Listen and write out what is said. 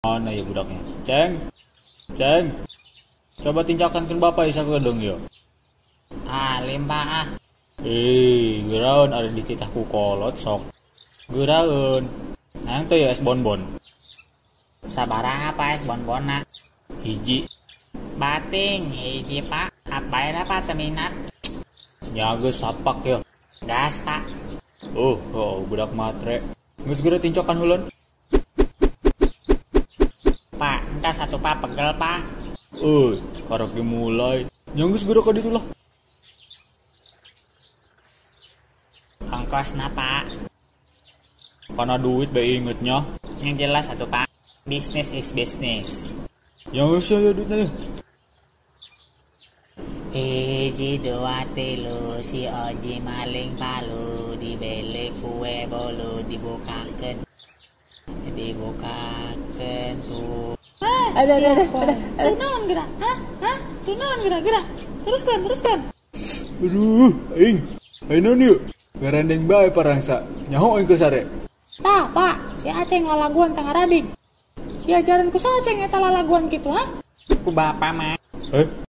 Mana ya budaknya? Ceng. Ceng. Coba tincakan ke bapak isa kedeng yo. Ah, limpa ah. Eh, geraun ada di titah ku kolot sok. Geraun. Hayang teh ya es bonbon. Sabaraha Pak es bonbonna? Hiji. Bating hiji Pak. Apa ya Pak teu minat? Nya geus sapak ya. Gas Pak. Oh, oh budak matre. Geus geura tincokan heulon. Pak, entar satu Pak pegel Pak. Euy, karek dimulai. Nya geus geura ka ditu lah. Ongkosna Pak. Kana duit bae ingetnya. Yang jelas satu Pak, bisnis is bisnis. Yang geus ya duitnya ya. Hiji dua tilu si Oji maling palu dibeli kue bolu dibukakeun dibukakeun tuh. Ada. Tuh naon geura? Hah? Hah? Tuh naon geura geura? Teruskan, teruskan. Aduh, aing. Aing naon yeuh? Garandeng bae parangsa. Nyaho aing ke sare. Tah, Pak, si Aceng lalaguan tangaradig. Diajaran ku Aceng eta lalaguan kitu, ha? Ku bapak mah. Eh,